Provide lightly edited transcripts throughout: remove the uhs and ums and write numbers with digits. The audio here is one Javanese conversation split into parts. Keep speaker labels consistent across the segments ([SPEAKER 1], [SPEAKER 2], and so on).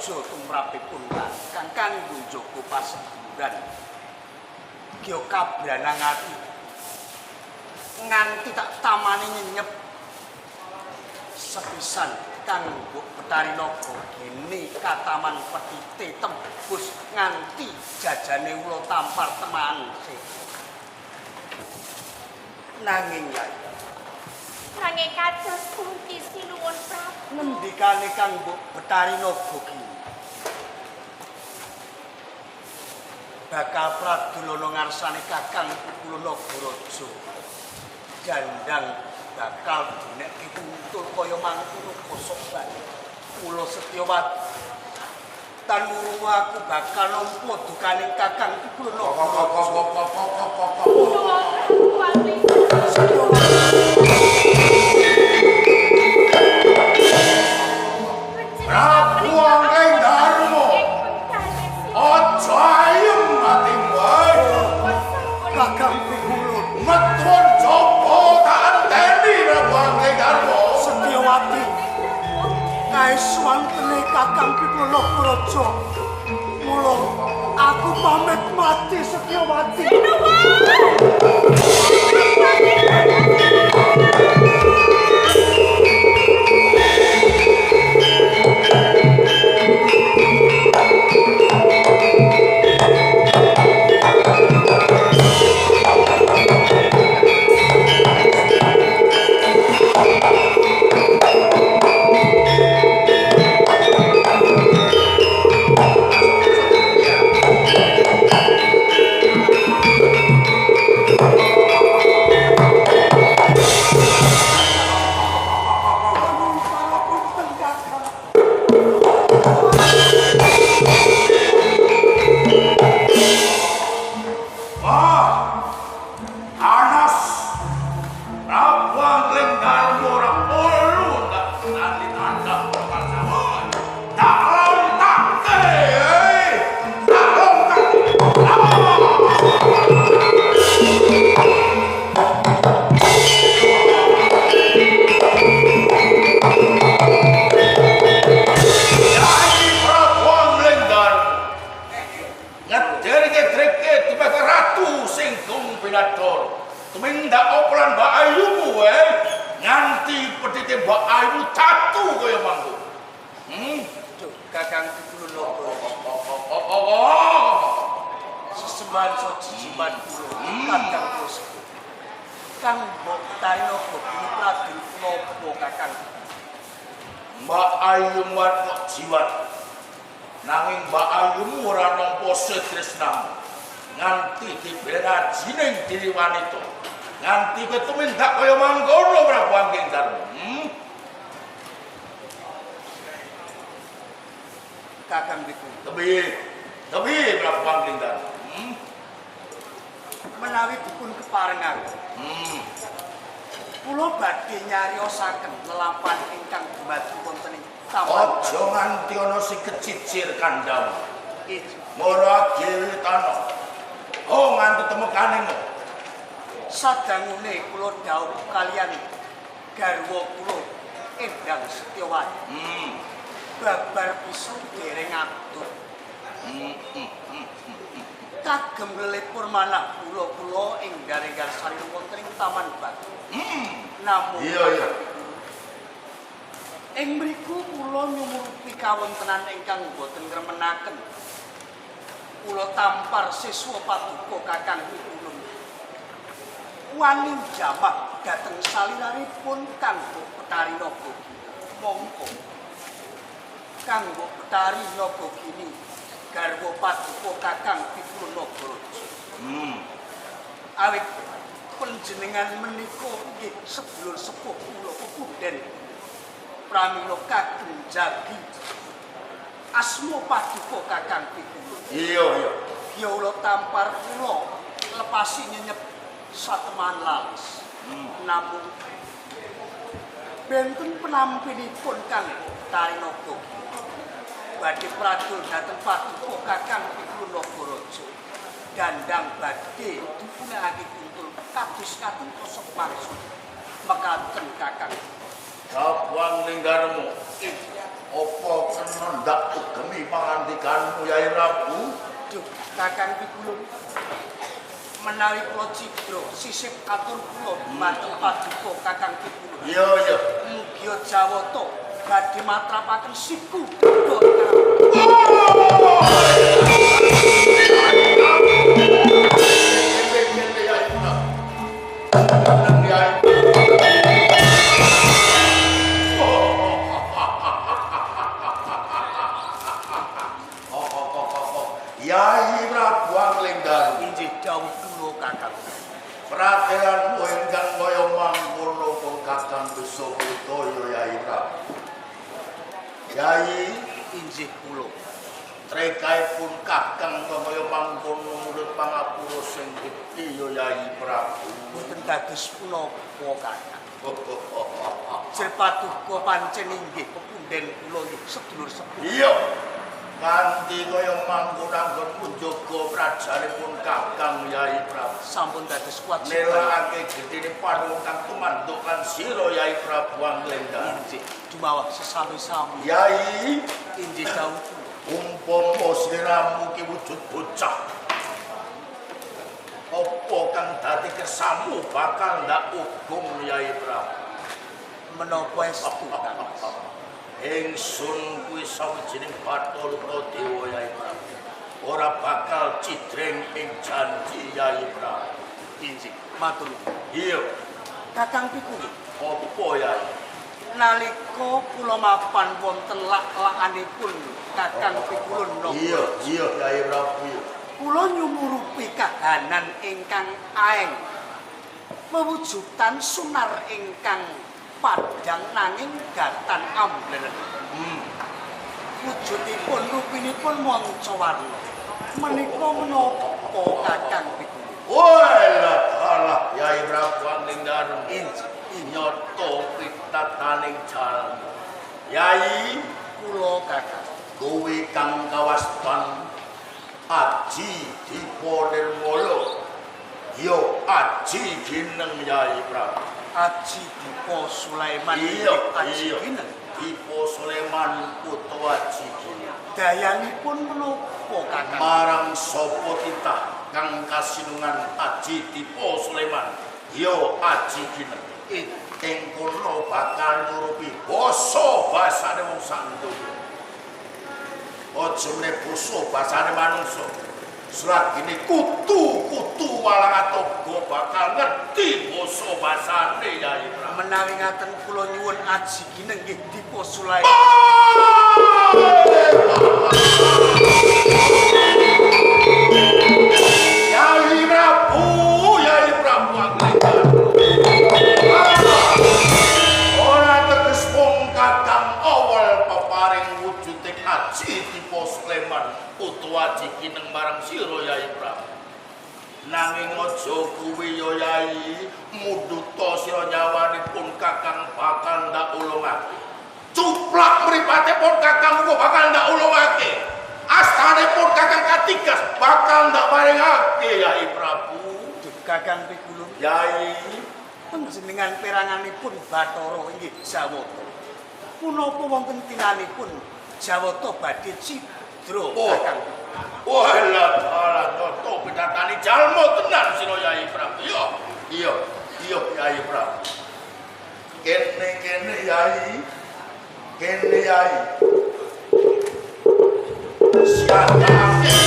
[SPEAKER 1] Praja tumrapipun Kakang kanggo njaga paseduluran. Gya kabranang ati nganti tak tamani nyenyep sepisan kang mbok Betari Naga gene kataman petite tembus nganti jajane ula tampar teman. Nanging Yai,
[SPEAKER 2] Nanging kados pundi sinuwun Prabu?
[SPEAKER 1] Ngendikane kang mbok Betari Naga gini bakal pradulana ngarsane Kakang Kula Nagaraja dandang bakal dinekke kuntul kaya mangkono kosok bae. Kula Setyawati tan wurung aku bakal nampa dukaning Kakang Kula Nagaraja.
[SPEAKER 2] Nuwun Prabu Angling.
[SPEAKER 3] Prabu Angling Darma. Aja ayem atimu ae.
[SPEAKER 1] Kakang Pikulun
[SPEAKER 3] Metuan jaba tak anteni Prabu Angling Darma.
[SPEAKER 1] Setyawati kae suwantene Kakang Pikulun Nagaraja. Mula aku pamit mati Setyawati.
[SPEAKER 3] Wah, Anas Prabu Angling Darma ora perlu ndak nandi tanda perkara. Tak lontake, eh. Tak lontake. Yai Prabu Angling Darma. Ngederike-dreke tumeka ratu sing gung pinador. Tumindak apa lan Mbak Ayumu eh nganti petite Mbak Ayu catu kaya mangko. Hmm.
[SPEAKER 1] Duh, Kakang Pikulun Nagaraja.
[SPEAKER 3] Oh.
[SPEAKER 1] Sesembahan sojijiman kula Kakang kula sepuh. Kang mbok Betari Naga gini pradul punapa Kakang?
[SPEAKER 3] Mbak Ayu muat kok jiwat. Nanging Mbak Ayumu ora nampa setresnamu. Nganti dibela jining diri wanita. Nganti kowe tumindak kaya mangkono Prabu Angling Darma. Hmm?
[SPEAKER 1] Kakang Pikulun.
[SPEAKER 3] Tebi, tebi Prabu Angling Darma. Hmm?
[SPEAKER 1] Menawi dipun keparengan, kula badhe nyariosaken lelampahan ingkang dumadi wonten ing taman.
[SPEAKER 3] Aja nganti ana sing kecicir kandham.
[SPEAKER 1] Iji.
[SPEAKER 3] Mara dhewe tanah. Oh nganti temekane.
[SPEAKER 1] Sadangune kula dhaup kaliyan garwa kula Endang Setyawati. Babar pisu dereng abot. Kagem nglelipur manah kula-kula ing garing-garing sarira wonten ing Taman Batu. Namung
[SPEAKER 3] Iya, iya.
[SPEAKER 1] Ing mriku kula nyumurupi kawontenan ingkang boten ngremenaken. Kula tampar siswa paduka Kakang Pikulun. Wani jamah dhateng saliranipun kanggo Betari Naga. Mongko kanggo Betari Naga gini garwa paduka Kakang Pikulun Nagaraja. Awit panjenengan menika nggih sedulur sepuh kula pepunden. Pramila kagem jagi asma paduka Kakang Pikulun.
[SPEAKER 3] Iya, iya.
[SPEAKER 1] Ya kula tampar kula lepasi nyenyep sateman lalis. Namung benten penampinipun Kang Betari Naga badhe pradul dhateng paduka Kakang Pikulun Nagaraja. Dandang badhe dipunakake kuntul kados katon kosok maksud mekaten Kakang.
[SPEAKER 3] Prabu Angling Darma. Apa kena bisa ndak ugemi pangandikanmu Yai Prabu.
[SPEAKER 1] Duh, Kakang Pikulun. Menawi kula cidra sisip katur kula dumateng paduka Kakang Pikulun.
[SPEAKER 3] Iya, iya.
[SPEAKER 1] Mugia Jawata badhe matrapaken siku dada.
[SPEAKER 3] Yai Prabu Anglingdaru,
[SPEAKER 1] Inggih dawuh kula Kakang.
[SPEAKER 3] Pratelanmu ingkang kaya mangkono kok Kakang bisa percaya Yai Prabu. Yai,
[SPEAKER 1] Inggih kula.
[SPEAKER 3] Trekaipun Kakang kaya mangkono mulut pangapura sing gedhe ya Yai Prabu.
[SPEAKER 1] Boten dados punapa Kakang. Jer paduka pancen inggih pepundhen kula nggih sedulur sepuh.
[SPEAKER 3] Iya. Kanthi kaya mangkono anggonmu njaga prajanipun Kakang Yai Prabu.
[SPEAKER 1] Sampun dados kewajiban.
[SPEAKER 3] Nelakake gedene panuwun kang tumanduk lan sira Yai Prabu Anglendar.
[SPEAKER 1] Inggih dumawah sesami-sami.
[SPEAKER 3] Yai,
[SPEAKER 1] Inggih dawuh kula.
[SPEAKER 3] Umpama sliramu ki wujud bocah, apa kang dadi kersamu bakal ndak ugung Yai Prabu?
[SPEAKER 1] Menapa estu Kang Mas?
[SPEAKER 3] Ingsun kuwi sawijining Bathara Dewa Yai Prabu. Ora bakal cidreng ing janji Yai Prabu.
[SPEAKER 1] Inggih, matur nuwun.
[SPEAKER 3] Iya,
[SPEAKER 1] Kakang Pikulun,
[SPEAKER 3] apa Yai?
[SPEAKER 1] Nalika kula mapan wonten lak-lakanipun Kakang Pikulun napa?
[SPEAKER 3] Iya, iya Yai Prabu. Iya.
[SPEAKER 1] Kula nyumurupi kahanan ingkang aeng mewujudan sunar ingkang padhang nanging gatan ambleren. Wujudipun rupinipun manca warna. Menika menapa Kakang Pikulun?
[SPEAKER 3] Walah, alah Yai Prabu Anglingdaru.
[SPEAKER 1] Inggih,
[SPEAKER 3] Nyoto pitataning jalma. Yai,
[SPEAKER 1] kula Kakang.
[SPEAKER 3] Kowe kang kawastan Aji Dipa Nirmala. Ya Aji Gineng Yai Prabu.
[SPEAKER 1] Aji Dipa Sulaiman.
[SPEAKER 3] Iya,
[SPEAKER 1] Aji
[SPEAKER 3] iya.
[SPEAKER 1] Gineng.
[SPEAKER 3] Dipa Sulaiman utawa Aji Gineng.
[SPEAKER 1] Dayanipun menapa Kakang?
[SPEAKER 3] Marang sapa titah kang kasinungan Aji Dipa Sulaiman. Ya Aji Gineng. Ing kono bakal nurupi basa basane wong sak donya. Aja meneh basa basane manungsa. Selagine kutu-kutu walang atoga bakal ngerti basa basane Yai Prabu.
[SPEAKER 1] Menawi ngaten kula nyuwun Aji Gineng nggih Dipa Sulaiman.
[SPEAKER 3] Yai Prabu, Yai Prabu Anglingdaru. Ora teges wong kakang awal peparing wujuding Aji Dipa Sulaiman utawa Aji Gineng marang sira Yai Prabu. Nanging aja kuwi ya Yai, mundhuta sira nyawanipun kakang bakal ndak ulungake. Cuplak mripate pun kakang uga bakal ndak ulungake. Astane pun kakang katigas bakal ndak paringake Yai Prabu.
[SPEAKER 1] Duh, Kakang Pikulun,
[SPEAKER 3] Yai,
[SPEAKER 1] panjenengan peranganipun Bathara inggih Jawata. Punapa wonten tinanipun Jawata badhe cidra Kakang?
[SPEAKER 3] Walah, dalah nyoto pitatani jalma tenan sira Yai Prabu. Iya, iya, iya Yai Prabu. Kene-kene Yai, kene Yai. Siapake.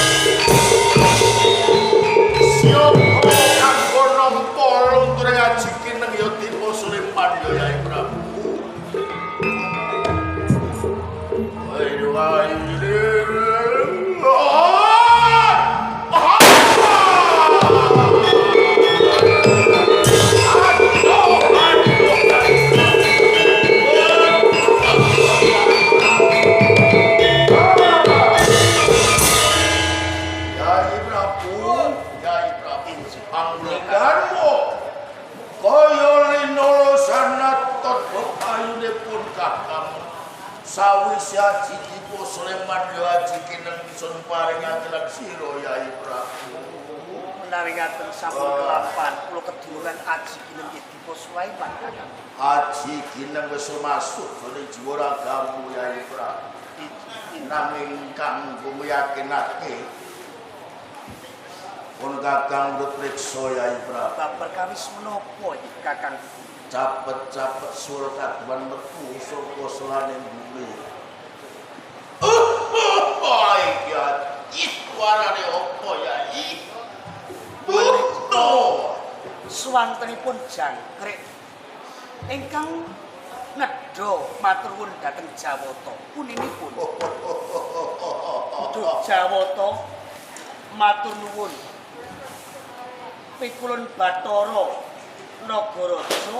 [SPEAKER 3] Siapa kanggo nampa lunture Aji Kineng ya Dipa Sulaiman ya Yai Prabu. Yai Prabu, Yai Prabu, Anglegarmo, kaya linolo sanatot bepayune pun kakang. Sawise Aji Dipa Sulaiman ya Aji Kineng sun paringake lan sira Yai Prabu.
[SPEAKER 1] Menawi ngaten sampun kelapan kula keduluran Aji Kineng nggih Dipa Sulaiman Kakang.
[SPEAKER 3] Aji Kineng wis masuk jroning jiwa ragamu Yai Prabu. Nanging kanggo yakinake pun Kakang ndut priksa Yai Prabu.
[SPEAKER 1] Bab perkawis menapa iki Kakang?
[SPEAKER 3] Capet-capet suara kaduan metu saka selane bumi. Iki suarane apa Yai?
[SPEAKER 1] Menika suwantenipun jangkrik ingkang nedha matur nuwun dhateng Jawata. Puninipun Duh Jawata matur nuwun. Pikulun Bathara Nagaraja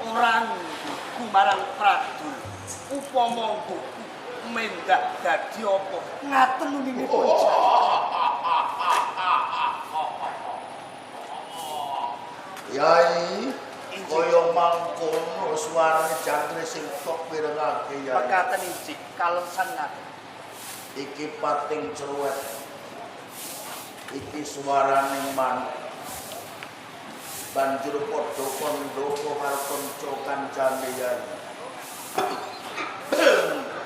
[SPEAKER 1] ora nggugu marang Pradul. Upama nggugu mendak dadi apa? Ngaten uninipun
[SPEAKER 3] Yai, kaya mangkono suarane jangkrik sing tok pirengake Yai.
[SPEAKER 1] Pekaten injih kaleresan ngaten.
[SPEAKER 3] Iki pating cruwet. Iki suarane manuk. Banjur padha kandhaka karo kanca kancane Yai.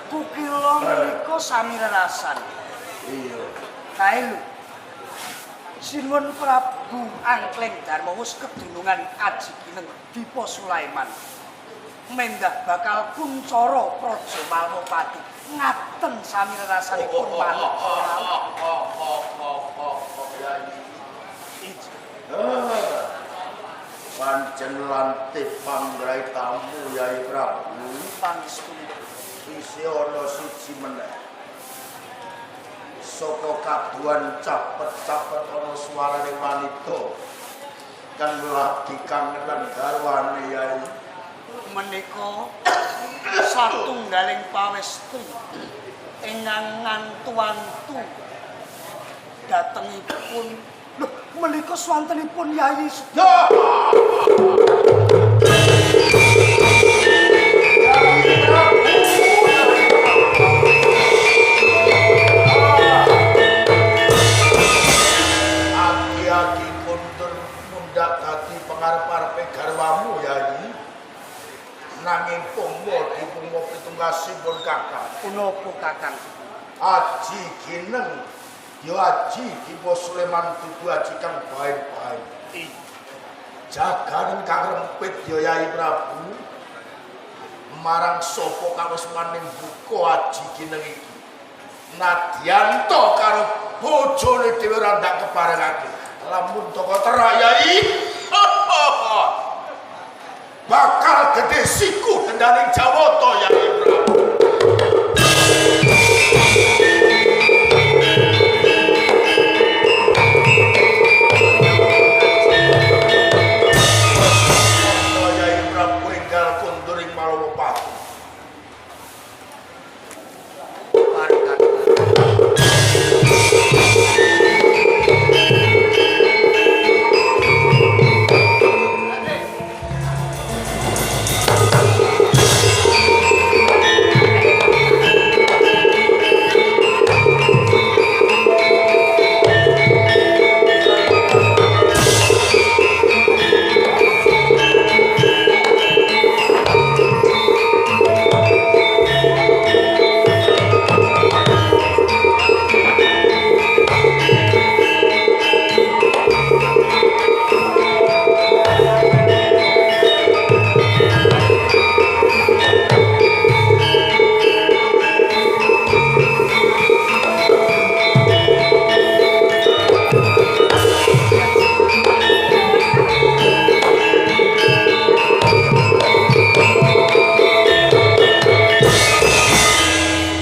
[SPEAKER 1] Kukila menika sami rerasan.
[SPEAKER 3] Iya.
[SPEAKER 1] Kae lho. Sinuwun Prabu Angkleng Darma wis kedunungan aji kineng Dipa Sulaiman. Mendah bakal kuncara Praja Malwapati. Ngaten sami rerasanipun manuk.
[SPEAKER 3] Pancen lantip panggrae tamu Yai Prabu.
[SPEAKER 1] Pangestunipun.
[SPEAKER 3] Isih ana siji meneh. Saka kaduan capet-capet ana suarane wanita kang lagi kangenan garwane Yai.
[SPEAKER 1] Menika satunggaling pawestri ingkang ngantu-antu datengipun. Lho, menika swantenipun Yai.
[SPEAKER 3] Ya! Yai Prabu. Aki-aki kuntur mundak dadi pengarep-arepe garwamu Yai. Nanging pungmo dipungmo pitunggasipun Kakang.
[SPEAKER 1] Punapa Kakang?
[SPEAKER 3] Aji Gineng ya aji Dipa Sulaiman dudu aji kang baen-baen. Jaganing kang rempit ya Yai Prabu. Marang sapa kang wis maning buka aji Gineng iki? Nadyanto karo bojone dhewe ora ndak kebarengake. Lamun toko terak Yai. Bakal gedhe siku dendaning Jawata Yai Prabu. Yai Prabu enggal kundur ing Malowopati.
[SPEAKER 1] Bareng Kakang.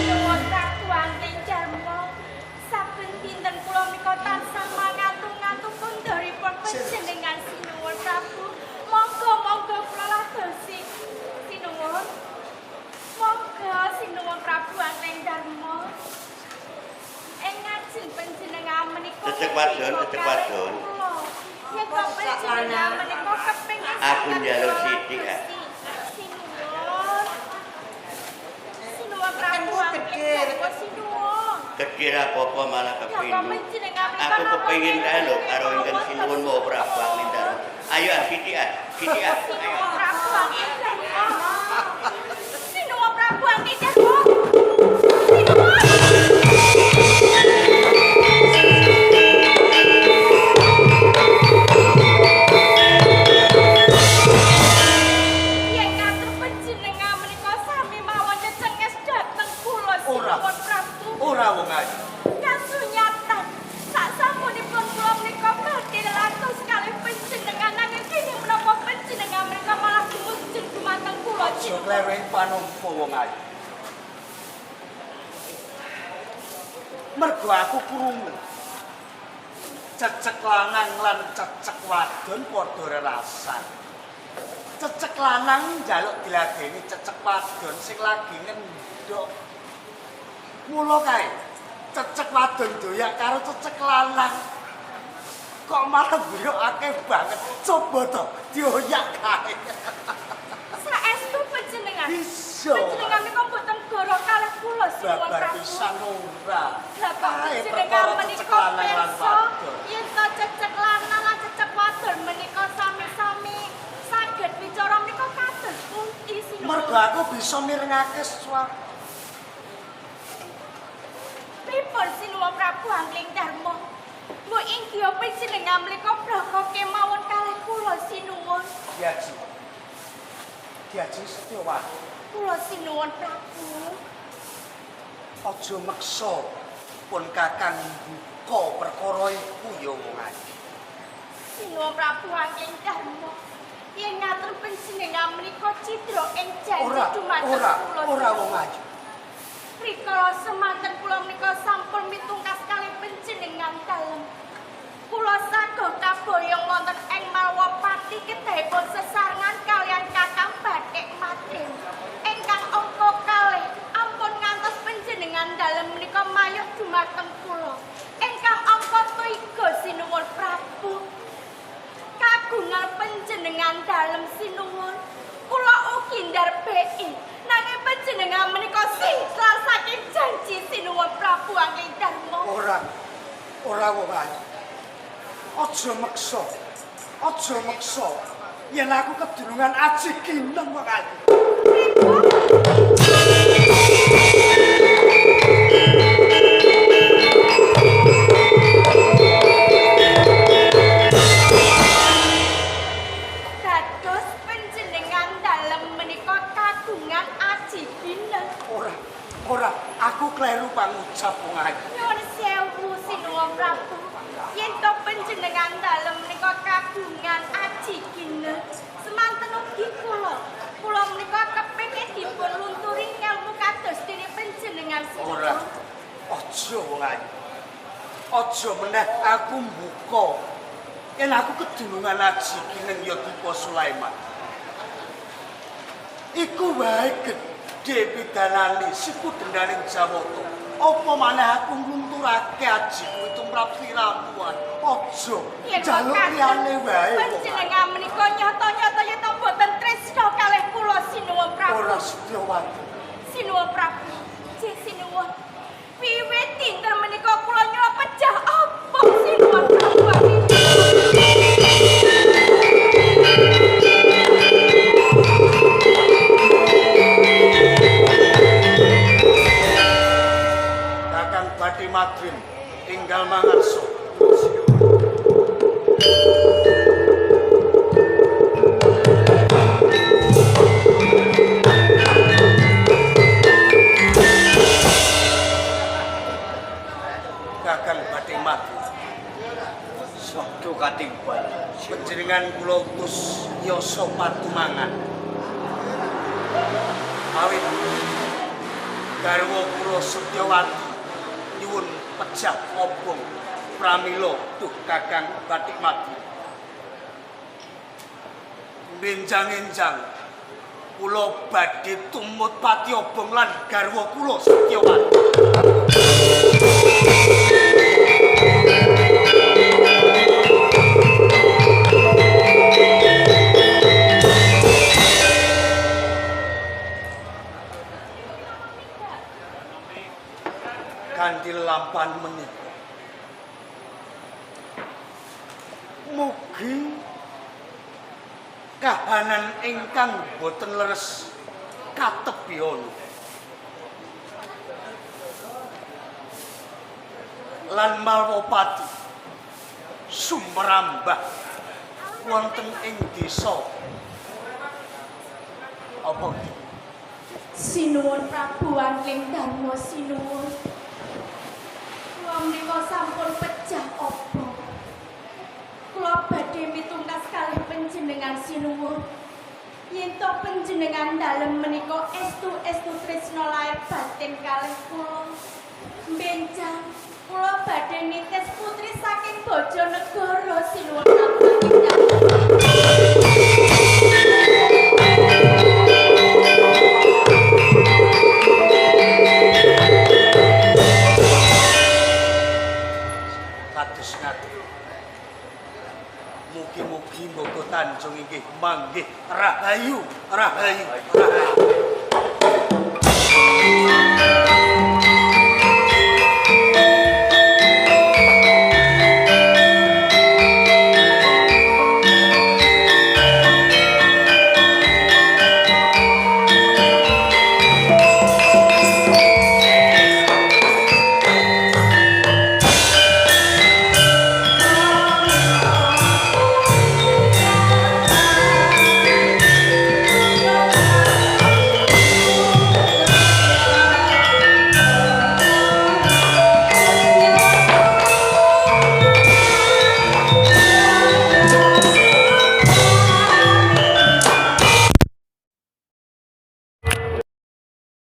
[SPEAKER 2] Nuwun Prabu Angkleng Darma. Saben dinten kula menika tansah mangantu-ngantu kondoripun panjenengan sinuwun Prabu. Monggo monggo kula ladosi. Sinuwun. Monggo sinuwun Prabu Angkleng Darma. Ing ngajeng panjenengan menika
[SPEAKER 4] Cecek wadon, cecek wadon.
[SPEAKER 2] Yen panjenengan menika kepengin
[SPEAKER 4] Aku
[SPEAKER 2] sanget
[SPEAKER 4] njaluk
[SPEAKER 2] kula
[SPEAKER 4] sithik, ah.
[SPEAKER 2] ladosi. Sinuwun. Sinuwun Prabu Angkleng Darma sinuwun.
[SPEAKER 4] Gedhe ra apa-apa malah
[SPEAKER 2] Ya,
[SPEAKER 4] kepindu. Aku kepengin kae lho karo ingkang sinuwun mau Prabu Angkleng Darma. Ayo ah sithik ah, sithik ah. Ayo.
[SPEAKER 2] Sinuwun Prabu Angkleng Darma. Sinuwun Prabu Angkleng Darma. Sinuwun.
[SPEAKER 1] Ora.
[SPEAKER 2] Sinuwun Prabu.
[SPEAKER 1] Ora wong ayu.
[SPEAKER 2] Kasunyatan sak sampunipun kula menika badhe lantos kalih panjenengan nanging kene menapa panjenengan menika malah gumujud dumateng kula
[SPEAKER 1] Aja
[SPEAKER 2] Sinuwun.
[SPEAKER 1] kleru ing panampa wong ayu. Mergo aku krungu cecek lanang lan cecek wadon padha rerasan. Cecek lanang njaluk diladeni cecek wadon sing lagi ngendhok. Mula kae cecek wadon doyak karo cecek lanang. Kok malah buyok akeh banget. Coba to dioyak kae.
[SPEAKER 2] Saestu panjenengan.
[SPEAKER 1] Bisa.
[SPEAKER 2] Panjenengan menika mboten goro kalih kula Sinuwun
[SPEAKER 1] Babar
[SPEAKER 2] Prabu.
[SPEAKER 1] pisan ora.
[SPEAKER 2] Lah kok
[SPEAKER 1] Kae
[SPEAKER 2] panjenengan
[SPEAKER 1] perkara
[SPEAKER 2] menika
[SPEAKER 1] cecek lanang lan
[SPEAKER 2] pirsa
[SPEAKER 1] wadon.
[SPEAKER 2] yen to cecek lanang lan cecek wadon menika sami-sami saged bicara menika kados pundi Sinuwun.
[SPEAKER 1] Mergo aku bisa mirengake suara.
[SPEAKER 2] Pripun Sinuwun Prabu Angling Darma? Mbok inggih panjenengan menika blaka kemawon kalih kula Sinuwun.
[SPEAKER 1] Diaji. Diaji Setiawati.
[SPEAKER 2] Kula Sinuwun Prabu.
[SPEAKER 1] Aja meksa pun kakang buka perkara iku ya wong ayu.
[SPEAKER 2] Sinuwun Prabu Angling Darma. Yen ngatur panjenengan menika cidra ing janji
[SPEAKER 1] Ora,
[SPEAKER 2] dumateng
[SPEAKER 1] ora,
[SPEAKER 2] kula.
[SPEAKER 1] ora
[SPEAKER 2] Sinuwun.
[SPEAKER 1] wong ayu.
[SPEAKER 2] Rikala semanten kula menika sampun mitungkas kalih panjenengan dalem. Kula sagoh kaboyong wonten ing Malwapati kedahipun sesarengan kaliyan Kakang Bathik Madrim. Ingkang angka kalih ampun ngantos panjenengan dalem menika mayuh dumateng kula. Ingkang angka tiga Sinuwun Prabu. Kagungan panjenengan dalem Sinuwun. Kula ugi ndarbeki nanging panjenengan menika singklar saking janji Sinuwun Prabu Angling Darma.
[SPEAKER 1] Ora. Ora wong ayu. Aja meksa. Aja meksa. Yen aku kedulungan aji kineng wong ayu.
[SPEAKER 2] Pripun? Dados panjenengan dalem menika kagungan aji gineng.
[SPEAKER 1] Ora. Ora, aku kleru pangucap wong ayu.
[SPEAKER 2] Nyuwun sewu Sinuwun Prabu. Yen to panjenengan dalem menika kagungan aji gineng, semanten ugi kula. Kula menika kepengin dipun lunturi ngelmu kados dene panjenengan
[SPEAKER 1] Ora.
[SPEAKER 2] Sinuwun.
[SPEAKER 1] Aja wong ayu. Aja meneh aku mbuka. Yen aku kedulungan aji kineng ya Dipa Sulaiman. Iku wae gedhe pidanane siku dendaning Jawata. Apa maneh aku nglunturake aji kuwi tumrap sliramu. Aja
[SPEAKER 2] Yen
[SPEAKER 1] njaluk
[SPEAKER 2] mekaten,
[SPEAKER 1] liyane wae. Wong ayu.
[SPEAKER 2] Panjenengan menika nyata-nyata yen to mboten tresna kalih kula Sinuwun Prabu.
[SPEAKER 1] Ora Setyawati.
[SPEAKER 2] Sinuwun Prabu, Jih Sinuwun. Wiwit dinten menika kula nyuwun pejah apa Sinuwun Prabu Angling Darma.
[SPEAKER 1] Kakang Bathi Madrim enggal mangarsa. Kakang Bathi Madrim,
[SPEAKER 4] Sabdo katimbal.
[SPEAKER 1] panjenengan kula utus yasa patumangan. Awit garwa kula Setyawati nyuwun pejah obong pramila duh Kakang Bathik Madrim. Benjang-enjang kula badhe tumut pati obong lan garwa kula Setyawati. Kanthi lampahan menika. Mugi kahanan ingkang boten leres katebihana. Lan Malwapati sumrambah wonten ing desa apa iki?
[SPEAKER 2] Sinuwun Prabu Angling Darma sinuwun. Kula menika sampun pejah obong. Kula badhe mitungkas kalih panjenengan sinuwun. Yen to panjenengan dalem menika estu-estu tresna lair batin kalih kula. Benjang kula badhe nitis putri saking Bojonegoro sinuwun Prabu Angling Darma.
[SPEAKER 1] Kados ngaten. Mugi-mugi Mboko Tanjung inggih manggih rahayu, rahayu, rahayu.